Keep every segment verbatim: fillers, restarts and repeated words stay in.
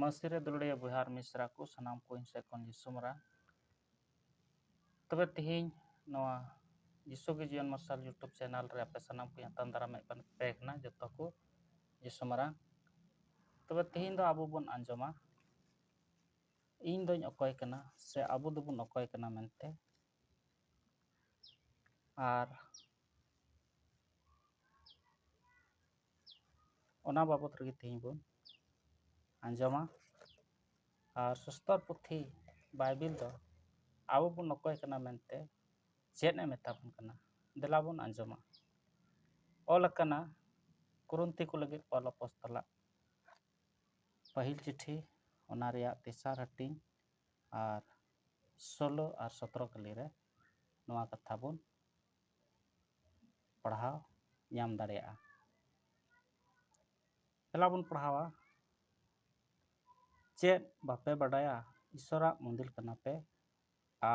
ᱢᱟᱹᱥᱤ ᱨᱮ ᱫᱩᱞᱟᱹᱲᱤᱭᱟᱹ ᱵᱚᱭᱦᱟ ᱟᱨ ᱢᱤᱥᱨᱟ ᱠᱚ, ᱥᱟᱱᱟᱢ ᱠᱚ ᱤᱧ ᱥᱮᱫ ᱠᱷᱚᱱ ᱡᱤᱥᱩ ᱢᱟᱨᱟᱝ᱾ ᱛᱚᱵᱮ ᱛᱮᱦᱮᱧ ᱱᱚᱣᱟ ᱡᱤᱥᱩ ᱜᱮ ᱡᱤᱭᱚᱱ ᱢᱟᱨᱥᱟᱞ YouTube channel ᱨᱮ ᱟᱯᱮ ᱥᱟᱱᱟᱢ ᱠᱚᱧ ᱟᱛᱟᱝ ᱫᱟᱨᱟᱢᱮᱫ ᱯᱮ ᱠᱟᱱᱟ, ᱡᱚᱛᱚ ᱠᱚ ᱡᱤᱥᱩ ᱢᱟᱨᱟᱝ᱾ ᱛᱚᱵᱮ ᱛᱮᱦᱮᱧ ᱫᱚ ᱟᱵᱚ ᱵᱚᱱ ᱟᱸᱡᱚᱢᱟ, ᱤᱧ ᱫᱚᱧ ᱚᱠᱚᱭ ᱠᱟᱱᱟ ᱥᱮ ᱟᱵᱚ ᱫᱚᱵᱚᱱ ᱚᱠᱚᱭ ᱠᱟᱱᱟ ᱢᱮᱱᱛᱮ᱾ ᱟᱨ ᱚᱱᱟ ᱵᱟᱵᱚᱛ ᱨᱮᱜᱮ ᱛᱮᱦᱮᱧ ᱵᱚᱱ ᱟᱸᱡᱚᱢᱟ᱾ ᱟᱨ ᱥᱩᱥᱛᱚᱨ ᱯᱩᱛᱷᱤ ᱵᱟᱭᱵᱮᱞ ᱫᱚ ᱟᱵᱚ ᱵᱚᱱ ᱚᱠᱚᱭ ᱠᱟᱱᱟ ᱢᱮᱱᱛᱮ ᱪᱮᱫ ᱮ ᱢᱮᱛᱟ ᱵᱚᱱ ᱠᱟᱱᱟ, ᱫᱮᱞᱟ ᱵᱚᱱ ᱟᱸᱡᱚᱢᱟ᱾ ᱚᱞ ᱟᱠᱟᱱᱟ ᱠᱚᱨᱤᱱᱛᱷᱤ ᱠᱚ ᱞᱟᱹᱜᱤᱫ ᱯᱟᱣᱞᱚ ᱟᱯᱚᱥᱛᱚᱞᱟᱜ ᱯᱟᱹᱦᱤᱞ ᱪᱤᱴᱷᱤ, ᱚᱱᱟ ᱨᱮᱭᱟᱜ ᱛᱮᱥᱟᱨ ᱦᱟᱹᱴᱤᱧ ᱟᱨ ᱥᱳᱞᱳ ᱟᱨ ᱥᱚᱛᱨᱚ ᱠᱟᱹᱞᱤ ᱨᱮ ᱱᱚᱣᱟ ᱠᱟᱛᱷᱟ ᱵᱚᱱ ᱯᱟᱲᱦᱟᱣ ᱧᱟᱢ ᱫᱟᱲᱮᱭᱟᱜᱼᱟ᱾ ᱫᱮᱞᱟ ᱵᱚᱱ ᱯᱟᱲᱦᱟᱣᱟ᱾ ᱪᱮᱫ ᱵᱟᱯᱮ ᱵᱟᱰᱟᱭᱟ? ᱤᱥᱚᱨᱟᱜ ᱢᱚᱱᱫᱤᱨ ᱠᱟᱱᱟ ᱯᱮ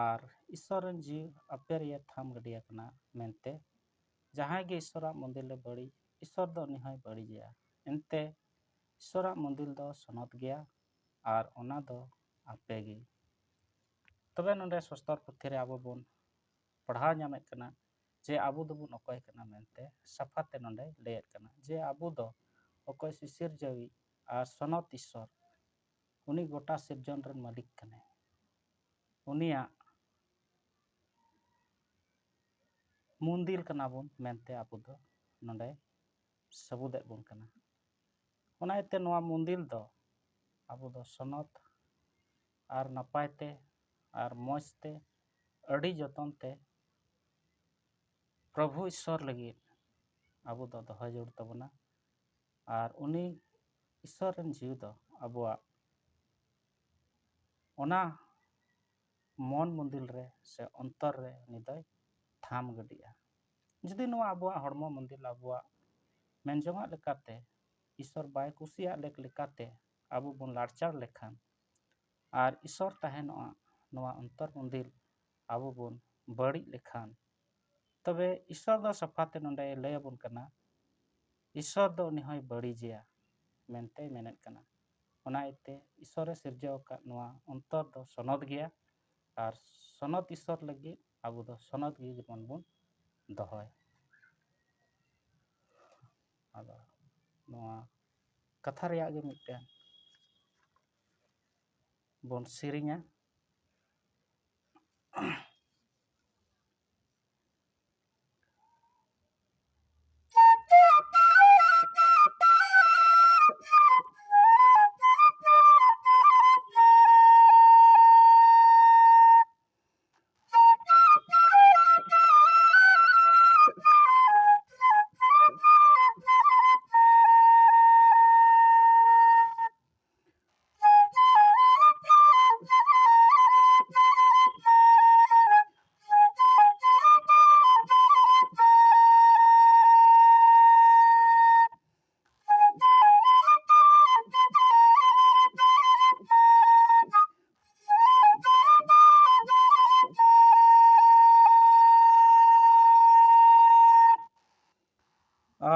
ᱟᱨ ᱤᱥᱚᱨ ᱨᱮᱱ ᱡᱤᱣᱤ ᱟᱯᱮ ᱨᱮᱭᱮ ᱛᱷᱟᱢ ᱜᱤᱰᱤ ᱟᱠᱟᱱᱟ ᱢᱮᱱᱛᱮ᱾ ᱡᱟᱦᱟᱸᱭ ᱜᱮ ᱤᱥᱚᱨᱟᱜ ᱢᱚᱱᱫᱤᱨ ᱞᱮ ᱵᱟᱹᱲᱤᱡ, ᱤᱥᱚᱨ ᱫᱚ ᱩᱱᱤ ᱦᱚᱸᱭ ᱵᱟᱹᱲᱤᱡᱮᱭᱟ᱾ ᱮᱱᱛᱮ ᱤᱥᱚᱨᱟᱜ ᱢᱚᱱᱫᱤᱨ ᱫᱚ ᱥᱚᱱᱚᱛ ᱜᱮᱭᱟ ᱟᱨ ᱚᱱᱟ ᱫᱚ ᱟᱯᱮ ᱜᱮ᱾ ᱛᱚᱵᱮ ᱱᱚᱰᱮ ᱥᱚᱥᱛᱚᱨ ᱯᱩᱛᱷᱤ ᱨᱮ ᱟᱵᱚ ᱵᱚᱱ ᱯᱟᱲᱦᱟᱣ ᱧᱟᱢᱮᱫ ᱠᱟᱱᱟ ᱡᱮ ᱟᱵᱚ ᱫᱚᱵᱚᱱ ᱚᱠᱚᱭ ᱠᱟᱱᱟ ᱢᱮᱱᱛᱮ᱾ ᱥᱟᱯᱷᱟ ᱛᱮ ᱱᱚᱰᱮ ᱞᱟᱹᱭᱮᱫ ᱠᱟᱱᱟ ᱡᱮ ᱟᱵᱚ ᱫᱚ ᱚᱠᱚᱭ ᱥᱤᱥᱤᱨᱡᱟᱹᱣᱤᱡ ᱟᱨ ᱥᱚᱱᱚᱛ ᱤᱥᱚᱨ, ᱩᱱᱤ ᱜᱚᱴᱟ ᱥᱤᱨᱡᱚᱱ ᱨᱮᱱ ᱢᱟᱹᱞᱤᱠ ᱠᱟᱱᱟᱭ᱾ ᱩᱱᱤᱭᱟᱜ ᱢᱚᱱᱫᱤᱨ ᱠᱟᱱᱟ ᱵᱚᱱ ᱢᱮᱱᱛᱮ ᱟᱵᱚ ᱫᱚ ᱱᱚᱰᱮ ᱥᱟᱹᱵᱩᱫᱮᱫ ᱵᱚᱱ ᱠᱟᱱᱟ᱾ ᱚᱱᱟ ᱤᱭᱟᱹᱛᱮ ᱱᱚᱣᱟ ᱢᱚᱱᱫᱤᱨ ᱫᱚ ᱟᱵᱚ ᱫᱚ ᱥᱚᱱᱚᱛ ᱟᱨ ᱱᱟᱯᱟᱭ ᱛᱮ ᱟᱨ ᱢᱚᱡᱽ ᱛᱮ ᱟᱹᱰᱤ ᱡᱚᱛᱚᱱ ᱛᱮ ᱯᱨᱚᱵᱷᱩ ᱤᱥᱚᱨ ᱞᱟᱹᱜᱤᱫ ᱟᱵᱚ ᱫᱚ ᱫᱚᱦᱚ ᱡᱟᱹᱨᱩᱲ ᱛᱟᱵᱚᱱᱟ᱾ ᱟᱨ ᱩᱱᱤ ᱤᱥᱚᱨ ᱨᱮᱱ ᱡᱤᱣᱤ ᱫᱚ ᱟᱵᱚᱣᱟᱜ ᱚᱱᱟ ᱢᱚᱱ ᱢᱚᱱᱫᱤᱨ ᱨᱮ ᱥᱮ ᱚᱱᱛᱚᱨ ᱨᱮ ᱩᱱᱤ ᱫᱚᱭ ᱛᱷᱟᱢ ᱜᱤᱰᱤᱜᱼᱟ᱾ ᱡᱩᱫᱤ ᱱᱚᱣᱟ ᱟᱵᱚᱣᱟᱜ ᱦᱚᱲᱢᱚ ᱢᱚᱱᱫᱤᱨ ᱟᱵᱚᱣᱟᱜ ᱢᱮᱱ ᱡᱚᱝᱟᱜ ᱞᱮᱠᱟᱛᱮ ᱤᱥᱚᱨ ᱵᱟᱭ ᱠᱩᱥᱤᱭᱟᱜ ᱞᱮᱠ ᱞᱮᱠᱟᱛᱮ ᱟᱵᱚ ᱵᱚᱱ ᱞᱟᱲᱪᱟᱲ ᱞᱮᱠᱷᱟᱱ ᱟᱨ ᱤᱥᱚᱨ ᱛᱟᱦᱮᱱᱚᱜᱼᱟ ᱱᱚᱣᱟ ᱚᱱᱛᱚᱨ ᱢᱚᱱᱫᱤᱨ ᱟᱵᱚ ᱵᱚᱱ ᱵᱟᱹᱲᱤᱡ ᱞᱮᱠᱷᱟᱱ, ᱛᱚᱵᱮ ᱤᱥᱚᱨ ᱫᱚ ᱥᱟᱯᱷᱟ ᱛᱮ ᱱᱚᱰᱮ ᱞᱟᱹᱭ ᱟᱵᱚᱱ ᱠᱟᱱᱟ, ᱤᱥᱚᱨ ᱫᱚ ᱩᱱᱤ ᱦᱚᱸᱭ ᱵᱟᱹᱲᱤᱡᱮᱭᱟ ᱢᱮᱱᱛᱮᱭ ᱢᱮᱱᱮᱫ ᱠᱟᱱᱟ᱾ ᱚᱱᱟ ᱤᱭᱟᱹᱛᱮ ᱤᱥᱚᱨᱮ ᱥᱤᱨᱡᱟᱹᱣ ᱟᱠᱟᱫ ᱱᱚᱣᱟ ᱚᱱᱛᱚᱨ ᱫᱚ ᱥᱚᱱᱚᱛ ᱜᱮᱭᱟ, ᱟᱨ ᱥᱚᱱᱚᱛ ᱤᱥᱚᱨ ᱞᱟᱹᱜᱤᱫ ᱟᱵᱚ ᱫᱚ ᱥᱚᱱᱚᱛ ᱜᱮ ᱡᱮᱢᱚᱱ ᱵᱚᱱ ᱫᱚᱦᱚᱭ᱾ ᱟᱫᱚ ᱱᱚᱣᱟ ᱠᱟᱛᱷᱟ ᱨᱮᱭᱟᱜ ᱜᱮ ᱢᱤᱫᱴᱮᱱ ᱵᱚᱱ ᱥᱮᱨᱮᱧᱟ᱾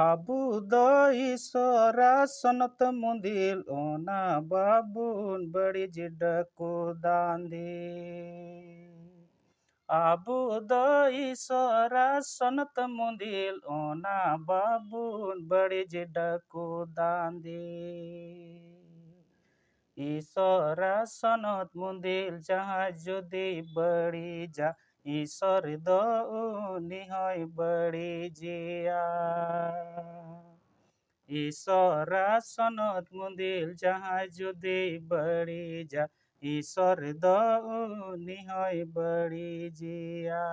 ᱟᱵᱚ ᱫᱚ ᱤᱥᱚᱨᱟ ᱥᱚᱱᱚᱛ ᱢᱩᱸᱫᱤᱞ, ᱚᱱᱟ ᱵᱟᱵᱚᱱ ᱵᱟᱹᱲᱤᱡ ᱰᱟᱹᱠᱩ ᱫᱟᱸᱫᱮ᱾ ᱟᱵᱚ ᱫᱚ ᱤᱥᱚᱨᱟ ᱥᱚᱱᱚᱛ ᱢᱩᱸᱫᱤᱞ, ᱚᱱᱟ ᱵᱟᱵᱚᱱ ᱵᱟᱹᱲᱤᱡ ᱰᱟᱹᱠᱩ ᱫᱟᱸᱫᱮ᱾ ᱤᱥᱚᱨᱟ ᱥᱚᱱᱚᱛ ᱢᱩᱸᱫᱤᱞ ᱡᱟᱦᱟᱸᱭ ᱡᱩᱫᱤ ᱵᱟᱹᱲᱤᱡᱟ, ᱤᱥᱚᱨ ᱫᱚ ᱩᱱᱤ ᱦᱚᱸᱭ ᱵᱟᱹᱲᱤᱡᱮᱭᱟ᱾ ᱤᱥᱚᱨᱟ ᱥᱚᱱᱚᱛ ᱢᱩᱸᱫᱤᱞ ᱡᱟᱦᱟᱸᱭ ᱡᱩᱫᱤ ᱵᱟᱹᱲᱤᱡᱟ, ᱤᱥᱚᱨ ᱫᱚ ᱩᱱᱤ ᱦᱚᱸᱭ ᱵᱟᱹᱲᱤᱡᱮᱭᱟ᱾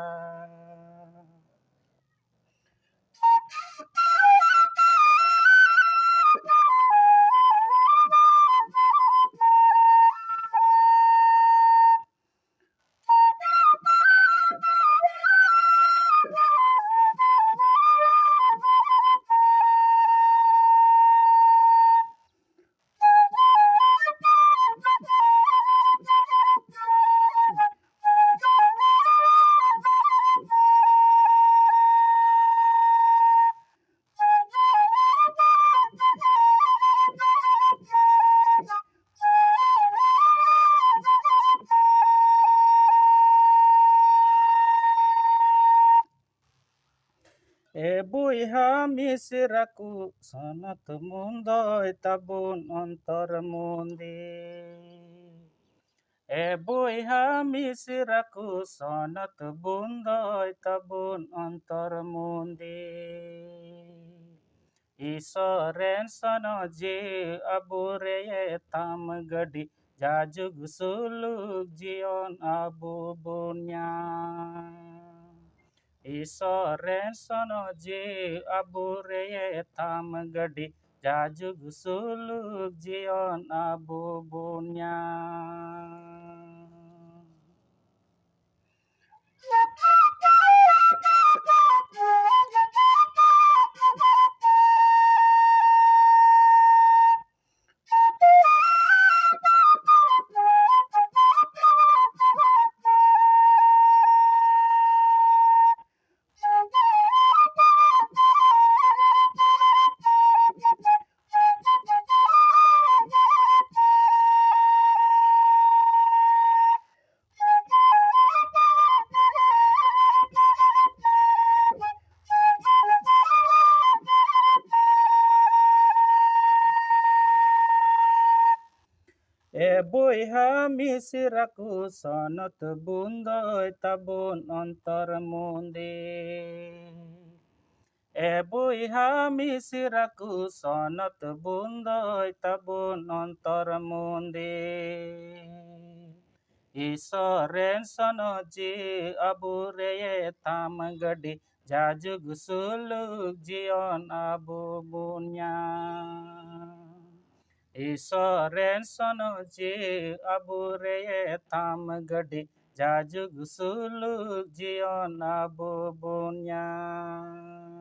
ᱮ ᱵᱚᱭᱦᱟ ᱢᱤᱥᱨᱟ ᱠᱚ ᱥᱚᱱᱚᱛ ᱢᱩᱱᱫᱚᱭ ᱛᱟᱵᱚᱱ ᱚᱱᱛᱚᱨ ᱢᱚᱱᱫᱤᱨ᱾ ᱮ ᱵᱚᱭᱦᱟ ᱢᱤᱥᱨᱟ ᱠᱚ ᱥᱚᱱᱚᱛ ᱵᱩᱱᱫᱚᱭ ᱛᱟᱵᱚᱱ ᱚᱱᱛᱚᱨ ᱢᱚᱱᱫᱤᱨ᱾ ᱤᱥᱚᱨ ᱨᱮᱱ ᱥᱚᱱᱚᱛ ᱡᱮ ᱟᱵᱚ ᱨᱮ ᱛᱟᱢ ᱜᱟᱹᱰᱤ ᱡᱟᱡᱩᱜᱽ ᱥᱩᱞᱩᱠ ᱡᱤᱭᱚᱱ ᱟᱵᱚ ᱵᱚᱱ ᱧᱟᱢ᱾ ᱤᱥᱚᱨ ᱨᱮᱱ ᱥᱚᱱᱚᱛ ᱡᱮ ᱟᱵᱚ ᱨᱮ ᱛᱟᱢ ᱜᱟᱹᱰᱤ ᱡᱟᱡᱩᱜᱽ ᱥᱩᱞᱩᱠ ᱡᱤᱭᱚᱱ ᱟᱵᱚ ᱵᱚᱱ ᱧᱟᱢ᱾ ᱮ ᱵᱚᱭᱦᱟ ᱢᱤᱥᱨᱟ ᱠᱚ ᱥᱚᱱᱚᱛ ᱵᱩᱱᱫᱚᱭ ᱛᱟᱵᱚᱱ ᱚᱱᱛᱚᱨ ᱢᱚᱱᱫᱤᱨ᱾ ᱮ ᱵᱚᱭᱦᱟ ᱢᱤᱥᱨᱟ ᱠᱚ ᱥᱚᱱᱚᱛ ᱵᱩᱱᱫᱚᱭ ᱛᱟᱵᱚᱱ ᱚᱱᱛᱚᱨ ᱢᱚᱱᱫᱤᱨ᱾ ᱤᱥᱚᱨ ᱨᱮᱱ ᱥᱚᱱᱚᱛ ᱡᱮ ᱟᱵᱚ ᱨᱮ ᱛᱟᱢ ᱜᱟᱹᱰᱤ ᱡᱟᱡᱩᱜᱽ ᱥᱩᱞᱩᱠ ᱡᱤᱭᱚᱱ ᱟᱵᱚ ᱵᱚᱱ ᱧᱟᱢ᱾ ᱤᱥᱚᱨ ᱨᱮᱱ ᱥᱚᱱᱚᱛ ᱡᱮ ᱟᱵᱚ ᱨᱮ ᱛᱟᱢ ᱜᱟᱹᱰᱤ ᱡᱟᱡᱩᱜᱽ ᱥᱩᱞᱩᱠ ᱡᱤᱭᱚᱱ ᱟᱵᱚ ᱵᱚᱱ ᱧᱟᱢ᱾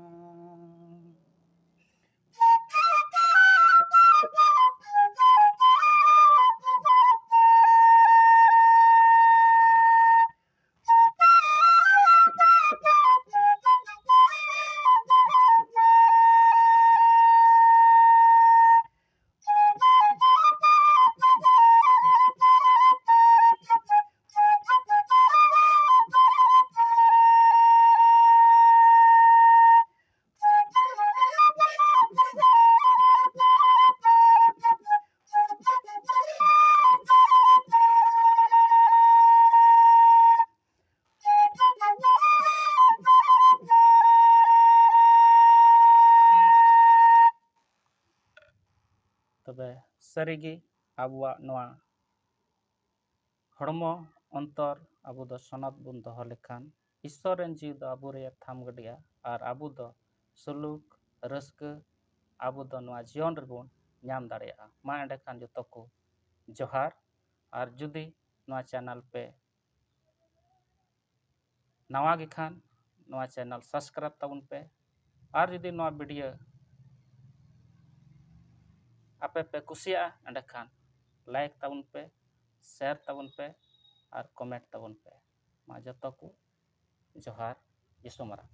ᱥᱟᱹᱨᱤᱜᱮ ᱟᱵᱚᱣᱟᱜ ᱱᱚᱣᱟ ᱦᱚᱲᱢᱚ ᱚᱱᱛᱚᱨ ᱟᱵᱚ ᱫᱚ ᱥᱚᱱᱚᱛ ᱵᱚᱱ ᱫᱚᱦᱚ ᱞᱮᱠᱷᱟᱱ, ᱤᱥᱥᱚᱨ ᱨᱮᱱ ᱡᱤᱣᱤ ᱫᱚ ᱟᱵᱚ ᱨᱮ ᱛᱷᱟᱢ ᱜᱤᱰᱤᱜᱼᱟ ᱟᱨ ᱟᱵᱚ ᱫᱚ ᱥᱩᱞᱩᱠ, ᱨᱟᱹᱥᱠᱟᱹ ᱟᱵᱚ ᱫᱚ ᱱᱚᱣᱟ ᱡᱤᱭᱚᱱ ᱨᱮᱵᱚᱱ ᱧᱟᱢ ᱫᱟᱲᱮᱭᱟᱜᱼᱟ᱾ ᱢᱟ ᱮᱸᱰᱮᱠᱷᱟᱱ ᱡᱚᱛᱚ ᱠᱚ ᱡᱚᱦᱟᱨ᱾ ᱟᱨ ᱡᱩᱫᱤ ᱱᱚᱣᱟ ᱪᱮᱱᱮᱞ ᱯᱮ ᱱᱟᱣᱟ ᱜᱮ ᱠᱷᱟᱱ, ᱱᱚᱣᱟ ᱪᱮᱱᱮᱞ ᱥᱟᱵᱥᱠᱨᱟᱭᱤᱵ ᱛᱟᱵᱚᱱ ᱯᱮ᱾ ᱟᱨ ᱡᱩᱫᱤ ᱱᱚᱣᱟ ᱵᱷᱤᱰᱤᱭᱳ ᱟᱯᱮ ᱯᱮ ᱠᱩᱥᱤᱭᱟᱜᱼᱟ, ᱮᱸᱰᱮᱠᱷᱟᱱ ᱞᱟᱭᱤᱠ ᱛᱟᱵᱚᱱ ᱯᱮ, ᱥᱮᱭᱟᱨ ᱛᱟᱵᱚᱱ ᱯᱮ ᱟᱨ ᱠᱚᱢᱮᱱᱴ ᱛᱟᱵᱚᱱ ᱯᱮ᱾ ᱢᱟ ᱡᱚᱛᱚ ᱠᱚ ᱡᱚᱦᱟᱨ, ᱡᱤᱥᱩ ᱢᱟᱨᱟᱝ᱾